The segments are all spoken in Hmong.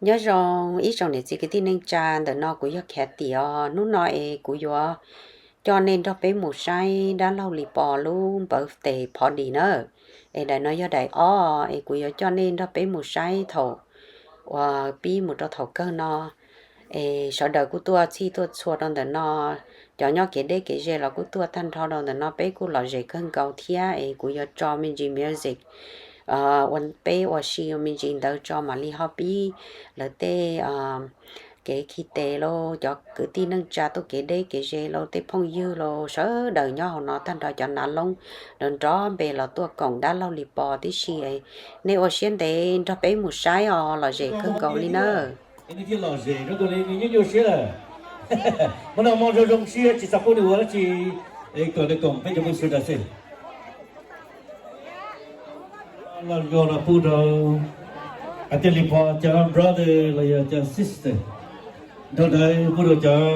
Nyob zoo ib tsoom niam txiv kwv tij neej tsa, ntawm no kuv yog Khav Tim os. Hnub no es kuv yuav coj nej nrog peb mus saib dab laug Lis Pos lub npawv tes party na. Es daim no yog daim ob es kuv yuav coj nej nrog peb mus saib thaum uas pib mus rau thaum kawg no. Es sawv daws kuj tuaj txhij tuaj txhua rau ntawm no. Cov nyob kev deb kev ze los kuj tuaj tag nrho rau ntawm no, peb kuj lom zem kawg nkaus thiab. Es kuv yuav tso me ntsis music ua peb ua si me ntsis ntawd tso mam li ho pib lawv tej kev khi tes los cov kwv tij neej tsa tuaj kev deb kev ze los tej phooj ywg los sawv daws nyob hauv no tag nrho cov nav loob nrov nrov npe los tuaj koom dab laug Lis Pos tib si. Nej ua siab ntev nrog peb mus saib os, lom zem kawg nkaus li nawb. Lom zem zoo zoo siab. Hmo no hmo zoo zoo siab tsis xav pub nws ua dab tsi, kom nws koom peb cov phooj ywg sawv daws xwb. Los yog los pub rau Lis Pos cov brother los yog cov sister, nrog rau pub rau cov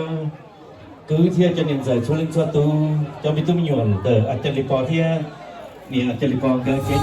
kwv thiab cov niam ntxawm txhua leej txhua tus, cov me tub me nyuam ntawm Lis Pos thiab niam Lis Pos nkawd kev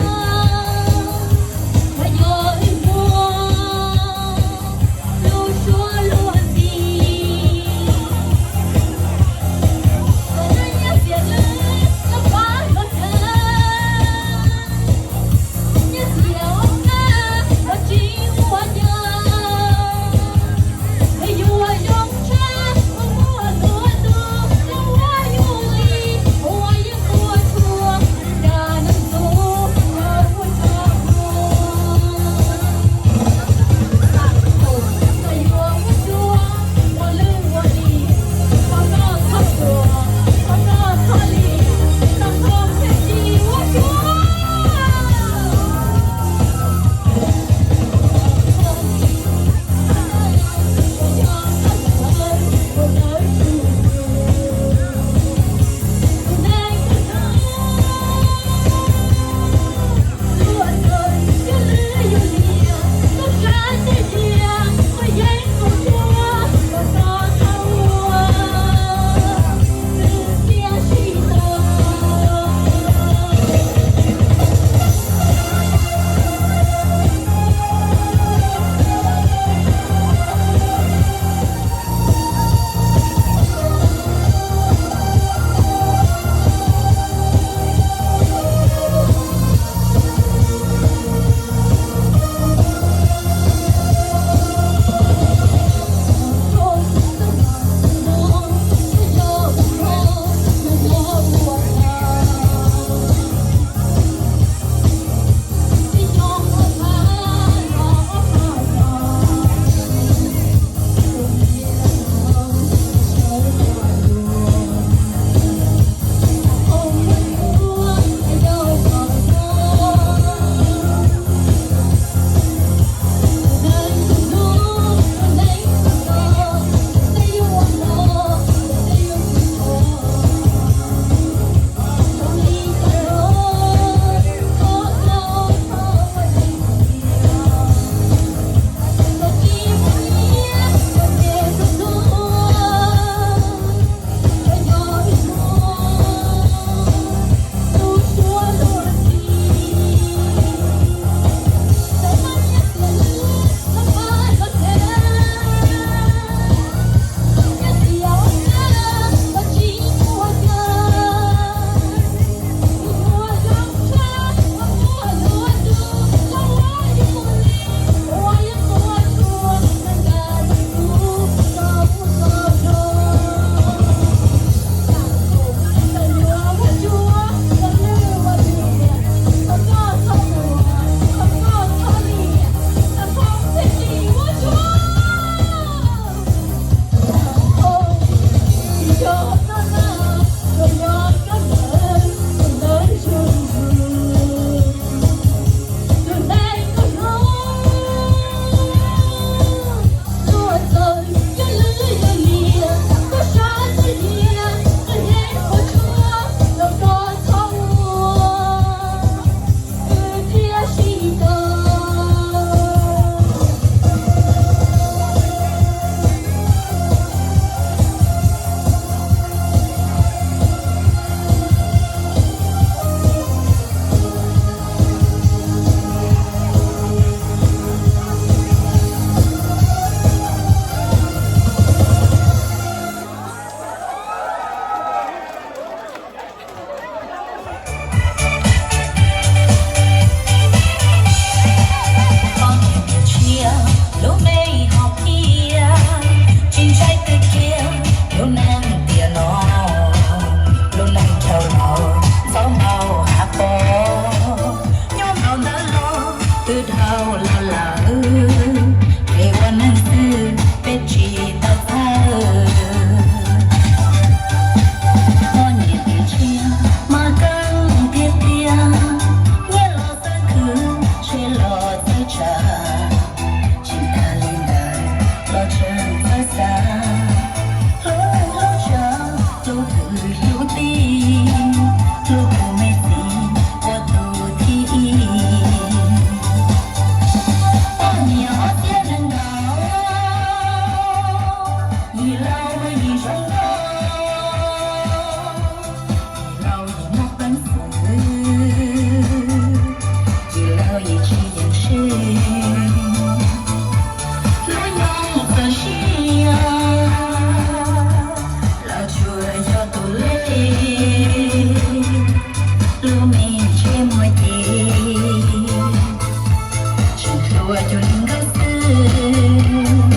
Nkawd xwb,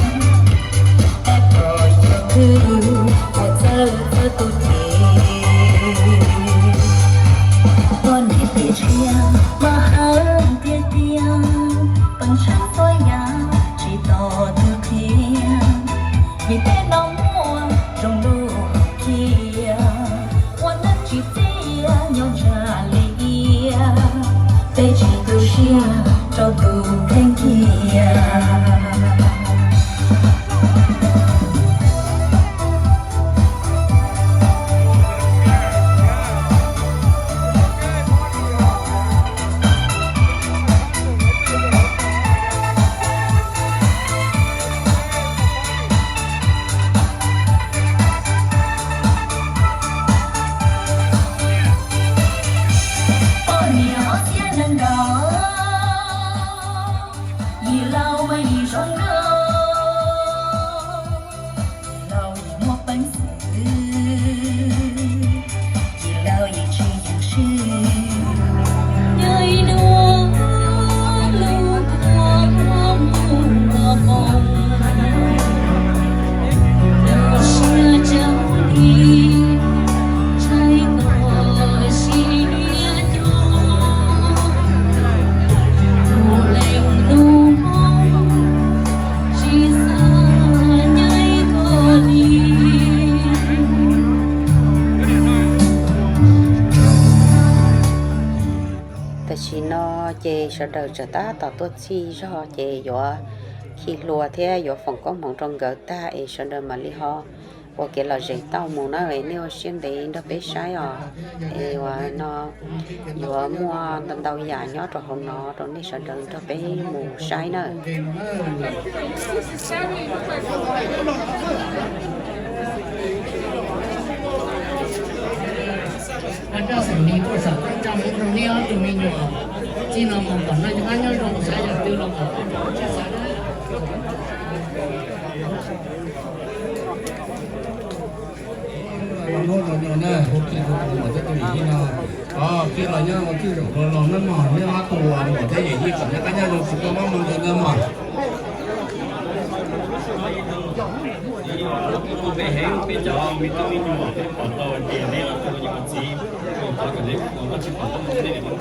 peb pom xyov twg uas txawj txawj tus ces, tuab niam pem tshiab mas hawb tiag tiag, peem tsheej txhua yam tsis tos tus qhia, vim tej no muaj zoo lub khiab, ua neej tsis txiaj nyob ntshav li iab, peb tsis tu siab rau tus kheej kiag. Poj niam ob txhiab nees nkaum, yim laus mas yim zoo nkauj, yim laus yim muaj peev xwm, yim laus yim tsis yeem swb. Nyob ib hnub lub kua muag mus ua poob, lub siab tsaus li, ntshai koj sib nias cuag, tus leej hlub Hmoob tsis xav ncaim koj li. Tam sim no ces sawv daws tseem tab tom tuaj txhij zog ces yuav khi hlua thiab yuav foom koob hmoov rau nkawd tag es sawv daws mam li ho ua kev lom zem tau mus na. Nej ua siab ntev nrog peb saib os. Es uas no yuav muaj ntau ntau yam nyob rau hauv no rau nej sawv daws nrog peb mus saib na. Ua tsaug xeem Lis tuaj saum toj roob rau neb ob tug me nyuam txij no mus kom noj qab nyob zoo, xav yam twg los kom tub rau tsis xav na. Hnub no na, hu khi rau tus muam thiab tus yawm yij no, o, khi los nyob ua txwj zaum los los nawb mog, neb ob tug muam thiab yawm yij kom noj qab nyob zoo tsis tuaj mob moo ntawd nawb mog. Peb cov me tub me nyuam peb pom tau tias neb ob tug niam txiv, kom neb ua tsis pom tau neb niam.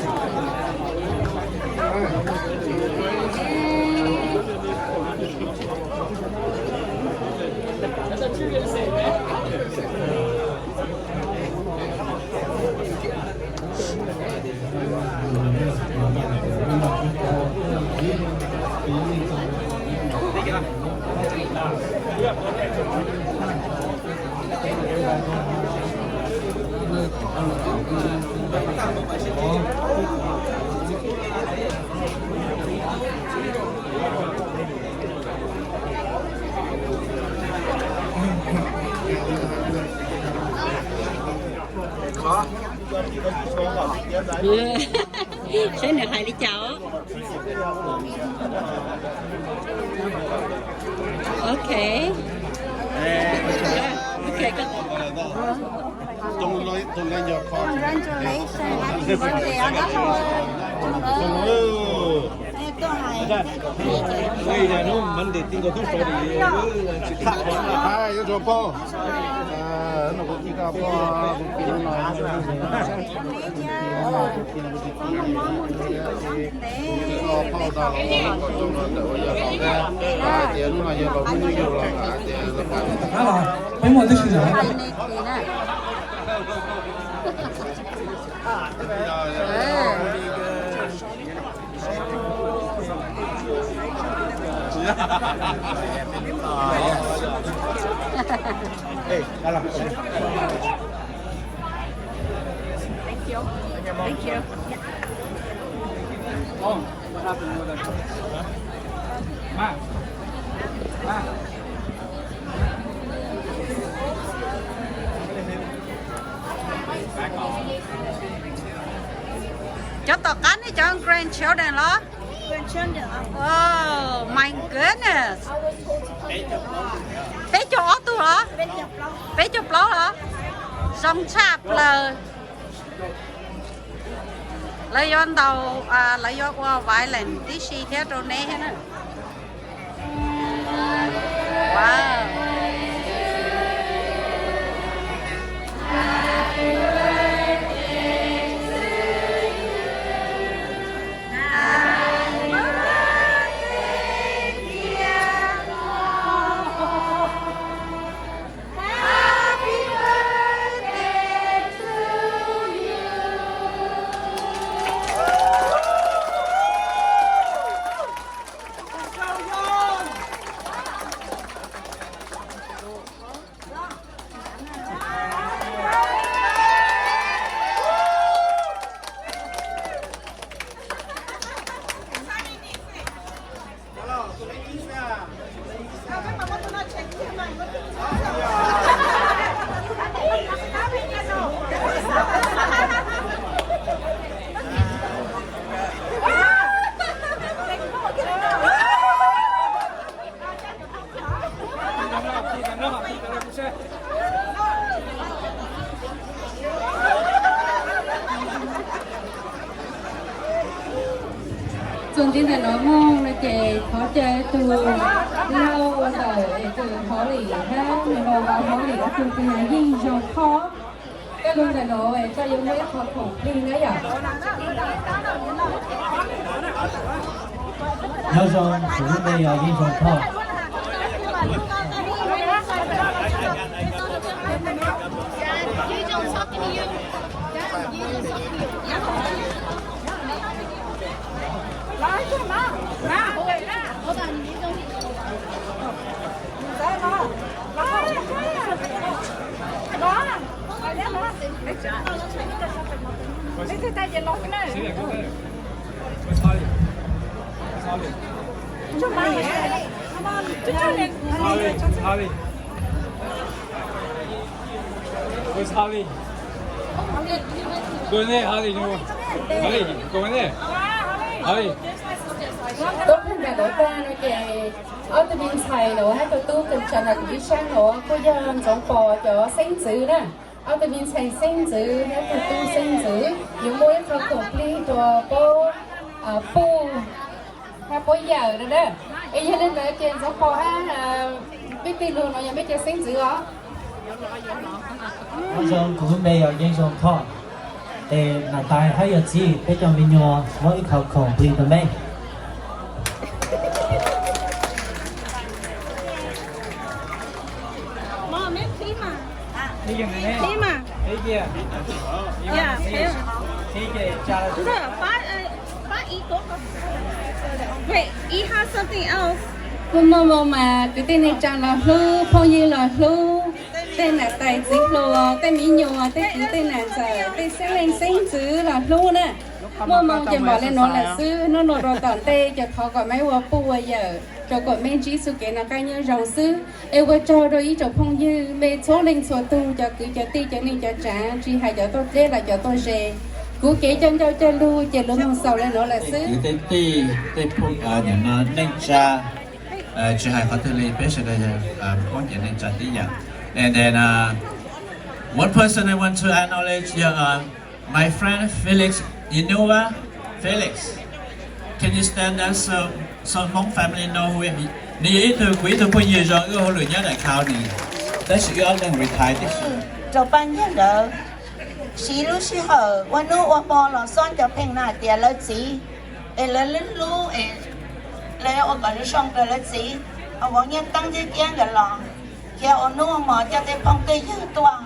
Saib nws hais li cas. Ok. Ok, congratulations. Happy birthday. Peb muaj tib si lawm. Thank you. Thank you. Cov tom qab nej cov grandchildren los? Oh my goodness. Peb caug ob tug los? Peb caug plaub los? Zoo tshaj plaws. Lawv yuav ntaus, lawv yuav ua violin tib si thiab rau neb thiab na. Txuas ntxiv ntawm no mus no ces thov caw tus lau ua ntawm es tus Hauv Lim hab nws los ua Hauv Lim ob tug tus yog Yeej Zoo Thoj. Koj lug ntawm no es koj yuav muaj ib qho khoom plig na yom. Nyob zoo, kuv lub npe yog Yeej Zoo Thoj. Where's Holly? Go in there, Holly. No. Holly, go in there. Holly. Tub pheej nram nuav tag no ces ob tug me ntxhais nuav hab tus tub kws tsaam nrog kuv ib sab nuav kuj yog Ntxoov Pos cov xeeb ntxwv na. Ob tug me ntxhais xeeb ntxwv hab tus tub xeeb ntxwv yuav muaj ib qho khoom plig rua puab puj hab puab yawm na. Es yog le ntawd ces Ntxoov Pos hab peb tej lug no yog peb cov xeeb ntxwv os. Nyob zoo, kuv lub npe yog Yeej Zoo Thoj. Es nam tais hab yawm txiv, peb cov me nyuam muab ib qho khoom plig rua mej. Mom, mej please ma. Please ma. Yeah, please. Wait, he has something else. Kuj muaj moo mas kwv tij neej tsaa los hlub, phooj ywg los hlub, tej nam tais txiv hluas, tej mi nyuas, tej kwv tej nam ntxawm, tej xeeb leej xeeb ntxwv los hlub na. Muaj moo ces npaum le nuav lawm xwb, nub nuav rua tom ntej ces thov kom mej ua puj ua yawm rua kom mej ntsib txuj kev noj qaab nyob zoo xwb. Es ua tsaug rua ib tsoom phooj ywg mej txhua leej txhua tug, cov kwv cov tij, cov neej cov tsaav, tsis has cov tuaj dleb los cov tuaj ze. Kuv kev coj ncauj coj lug ces lug moog xaus le nuav lawm xwb. Kwv tij, tej phooj ywg, neej tsaa, tsis has qhov twg le, peb sawv daws yog phooj ywg neej tsaa tib yam. And then, uh, one person I want to acknowledge, uh, my friend Felix Inua. Felix, can you stand up so, so Hmong family know who am I? Nws yog ib tug, kuv ib tug phooj ywg zoo, wb ua hauj lwm nyob daim khau nws, tab sis wb ob leeg retire tib si. Rau pab nyiag ntawd, siv lub sij hawm ua hnub ua hmo los xob cov pheej na hais tias lawv txiv, es lawv hlub, es lawv ua kom zoo zoo rau lawv txiv. Vauv Nyiaj Teeb thiab Ciab nkawd los, khiav ua hnub ua hmo coj tej phooj tej ywg tuaj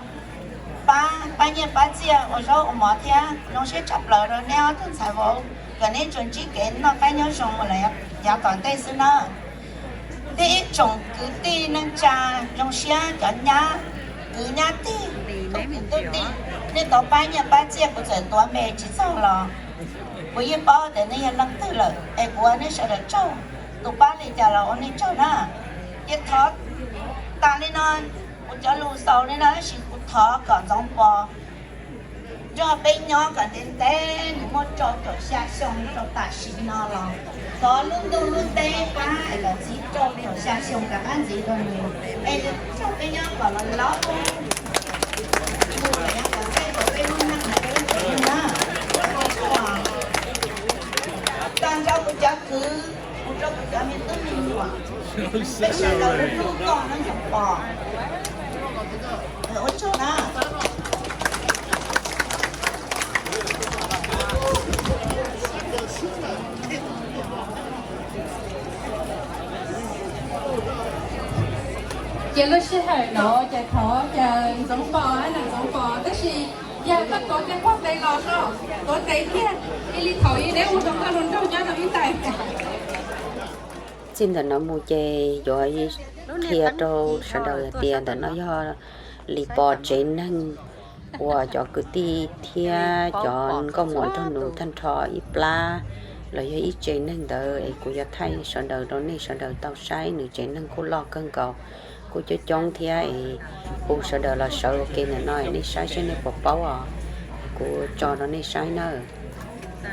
pab, pab nyiaj pab txiaj, ua zaub ua mov thiab. Zoo siab tshaj plaws rau neb ob tug ntxhais vauv, kom neb tsuas ntsib kev noj qab nyob zoo mus lawm yav tom ntej xwb na. Thiab ib tsoom kwv tij neej tsaa zoo siab, cov nyab, kwv nyab tij, tub kwv tub tij, nej tau pab nyiaj pab txiaj, kuv txawm tuav npe tsis txaus los kuv yeej paub tias nej yog leej twg lawm, es kuv ua nej sawv daws tsaug. Tus pab li cas los ua nej tsaug na. Ces thov tas li no, kuv cov lus xaus li no, tab sis kuv thov kom Ntxoov Pos nrog peb nyob kom ntev ntev, nws muaj rau caum xya xyoo rau tam sim no los thov lub ntuj lub teb pab es kom txhiv rau caum xya xyoo rov qab ntxiv rau nws, es nrog peb nyob kom los laub mus kom yog kom tej uas peb muaj neej los peb ua neej na. Tag nrho kuv cov kwv, mus rau kuv cov me tub me nyuam, peb sawv daws hlub koj na Ntxoov Pos. Ua tsaug na. Ces lub sij hawm no ces thov caw Ntxoov Pos hab Nam Ntxoov Pos, tab sis yog koj tuav tej pob tes los so, tuav tes thiab, cia li thaum ub neb ua rau koj hluas nraug nyob rau ib ntais. Txij ntawm no mus ces yuav qhia rau sawv daws hais tias ntawm no yog Lis Pos tsev neeg uas cov kwv tij thiab cov nkauj muam nraug nus tag nrho ib plab los yog ib tsev neeg ntawd es kuv yuav thaij sawv daws rau nej sawv daws tau saib. Nws tsev neeg kuj loj kawg nkaus, kuj coob coob thiab es hu sawv daws los sawv ua ke ntawm no nej saib seb nej puas paub os. Kuv tso rau nej saib nawb.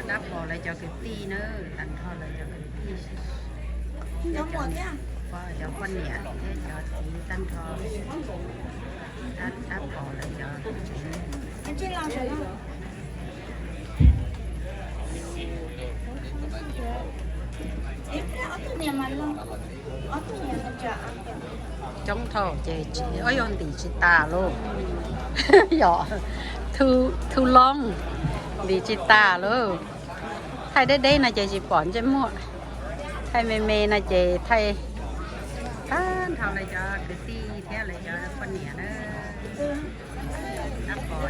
Dab Pov lawv cov kwv tij na, tag nrho lawv cov kwv tij, cov poj niam thiab cov txiv tag nrho, Dab Pov lawv cov. Coob dhau ces tsis, yog ntim tsis tas lauj. Yog too long, ntim tsis tas lauj. Thaij deb deb no ces tsis pom ntsej muag, thaij me me no ces thaij tag nrho lawv cov kwv tij thiab lawv cov poj niam na. Dab Pov,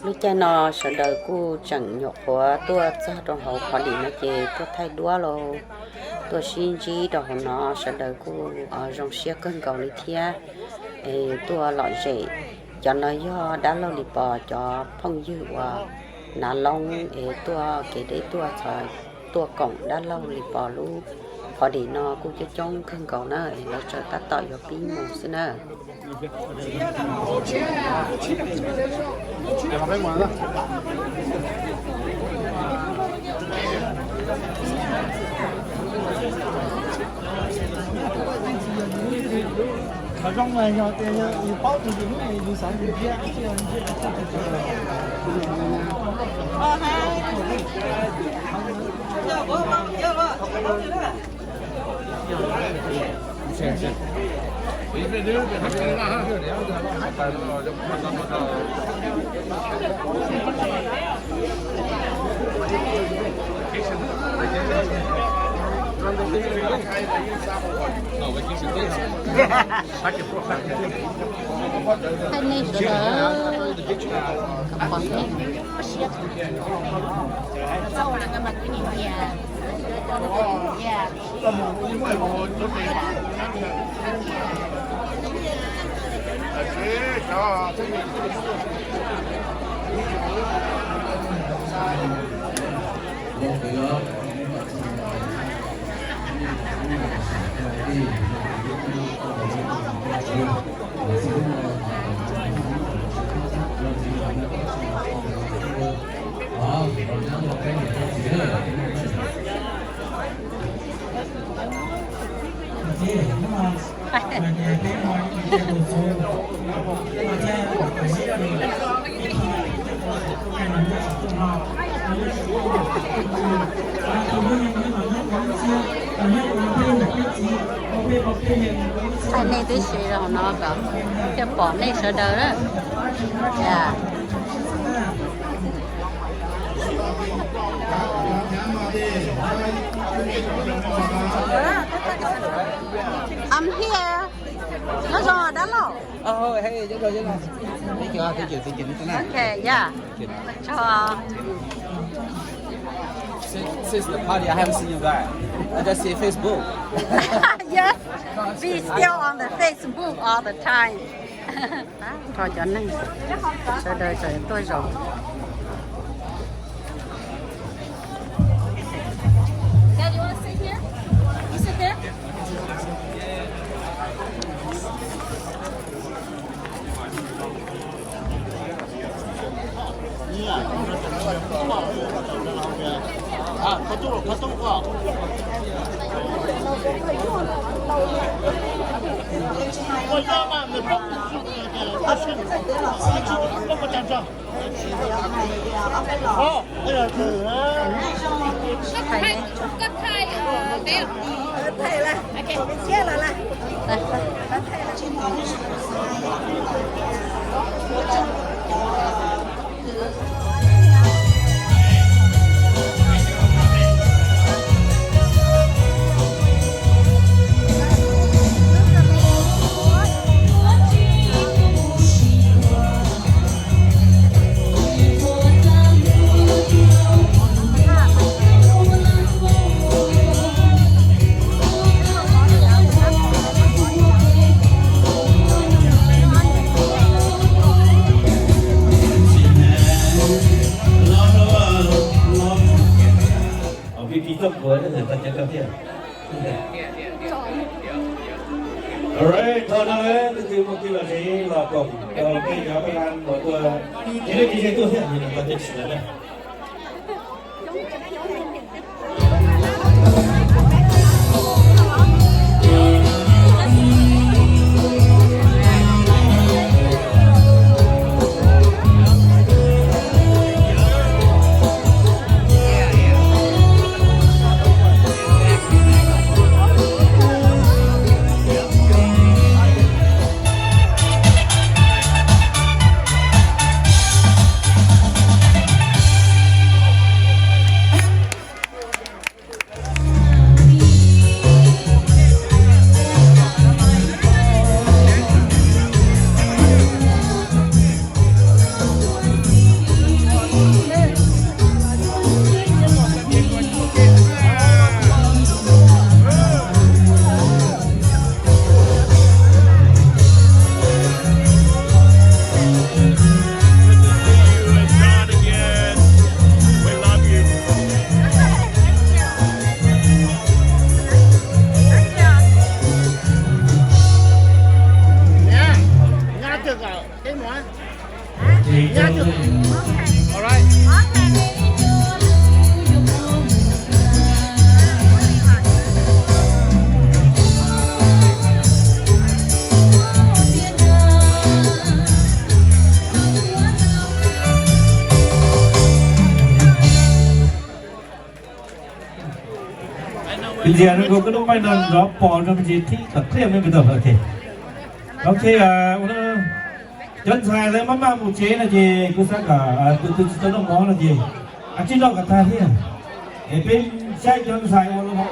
Lub caij no sawv daws kuj tseem nyuam qhuav tuaj txog rau hauv party no ces tuaj thaij duab los tuaj sib ntsib rau hauv no, sawv daws kuj zoo siab kawg nkaus li thiab. Es tuaj lom zem, cov no yog dab laug Lis Pos cov phooj ywg uas nav loob es tuaj kev deb tuaj txhos tuaj koom dab laug Lis Pos lub party no kuj coob coob kawg nkaus na, es lawv tseem tab tom yuav pib mus xwb na. Qhov zoo na yog tias yus paub tus yus hnub yus xav yus thiab. Thaij nej sawv daws, kom pom nej. Thaij nej tib si rau hauv no kom thiaj pom nej sawv daws na. I'm here. Nyob zoo dab laug. Oh, hey, nyob zoo, nyob zoo. Thank you, thank you, thank you. Okay, yeah. Cho. Since, since the party, I haven't seen you guys. I just see Facebook. Yes, we still on the Facebook all the time. Tag nrho cov neeg sawv daws tseem tuaj zaum. Dad, you wanna sit here? Có thay, có thay, ờ, tí không? Thay là, ok, chết rồi là. Alright, thaum no tus twg muaj kiv lom zem los koom rau peb cov pab laj los ua, ces nej cia li tuaj thiab, ces nws tau cem tsis lawm na. Ntxias rau koj lub paib no nrov pos rau me ntsis thib kom qhia me me tau. Ok, ua cov ntxhais lawv maj maj mus tsev no ces kuv xav kom tus twg tsis tau noj mov no ces a tsij noj kom tag thiab es peb saib cov ntxhais ua lub mov.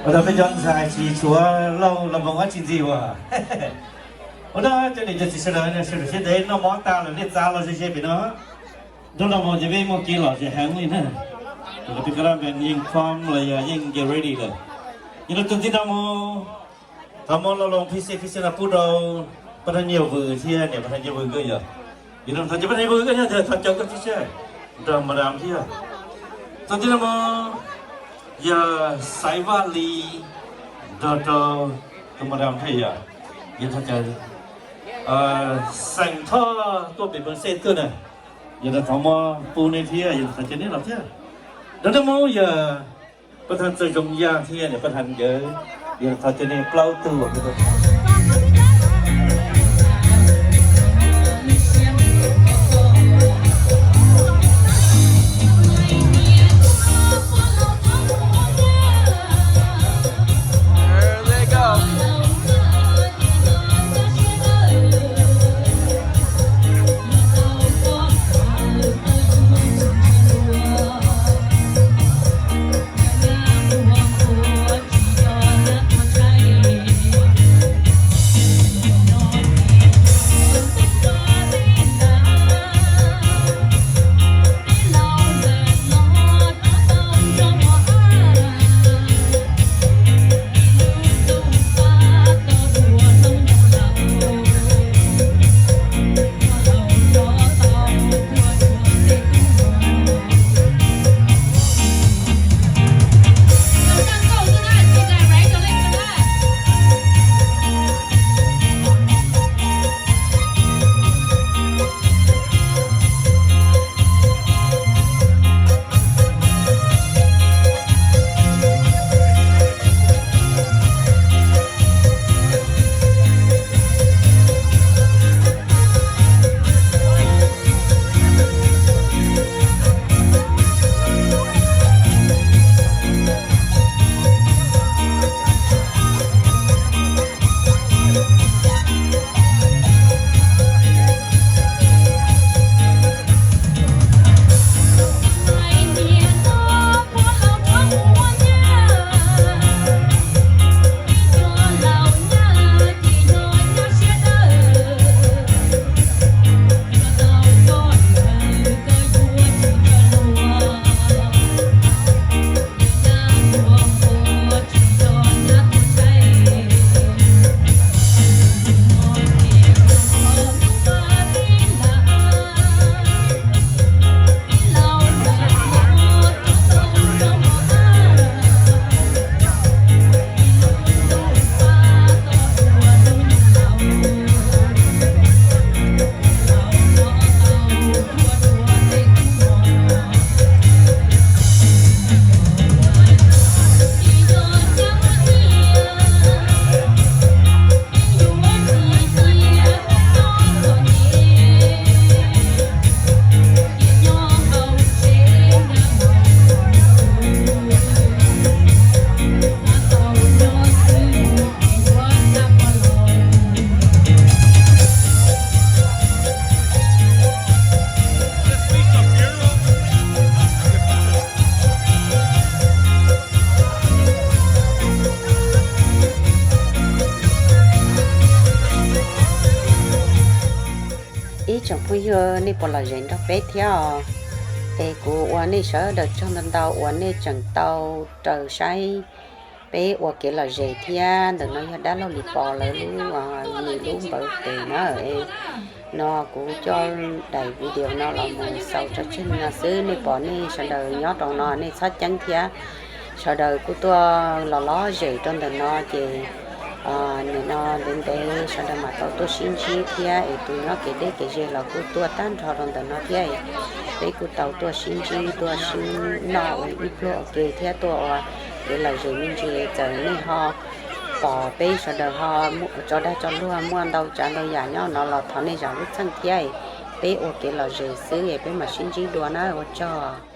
Ua rau peb cov ntxhais tsis tshuav lauj los mus ua tsis ntxim ua. Ua rau cov niam cov txiv sawv daws sawv daws siab ntev noj mov tag lawm nej txav los ze ze pem no. Nrog no mus ces peb muaj kev lom zem heev li na. Tus kab lab yeej khom los yog yeej get ready lawm. Yog li tus tij no mus, thaum mus los los phi xi phi xi no pub rau pab thawj nyiaj Vwm thiab niam pab thawj nyiaj Vwm nkawd yog. Yog li thov caw pab thawj nyiaj Vwm nkawd nyob ntawd thov caw koj tib si nrog madam thiab. Tus tij no mus yog Xaiv Vaj Lis nrog rau tus madam thiab yog. Yog li thov caw Xeem Thoj tuaj pem Pheej Xej tuaj na. Yog li thov mus pub neb thiab, yog li thov caw neb los thiab. Nrog neb mus yog pab thawj Txawj Zoo Yaj thiab niam pab thawj nkawd, yog li thov caw neb plaub tug. Yog nej puas lom zem nrog peb thiab os? Es kuv ua nej sawv daws tsaug ntau ntau uas nej tseem tau raws saib peb ua kev lom zem thiab. Ntawm no yog dab laug Lis Pov lawv lub, nws lub npawb tes na. No kuv coj daim video no los mus xaus tso tseg no xwb. Nej pom nej sawv daws nyob rau no nej txhob ceeb thiab. Sawv daws kuj tuaj los lom zem rau ntawm no ces nim no ntev ntev sawv daws mam tau tuaj sib ntsib thiab. Es tus nyob kev deb kev ze los kuj tuaj tag nrho rau ntawm no thiab. Peb kuj tau tuaj sib ntsib tuaj sib noj ua ib pluag ua ke thiab tuaj ua kev lom zem me ntsis. Txawm nej ho pom peb sawv daws ho tso dag tso luag muaj ntau tsav ntau yam nyob no los thov nej zam lub txim thiab. Peb ua kev lom zem xwb es peb mam sib ntsib dua na, ua tsaug.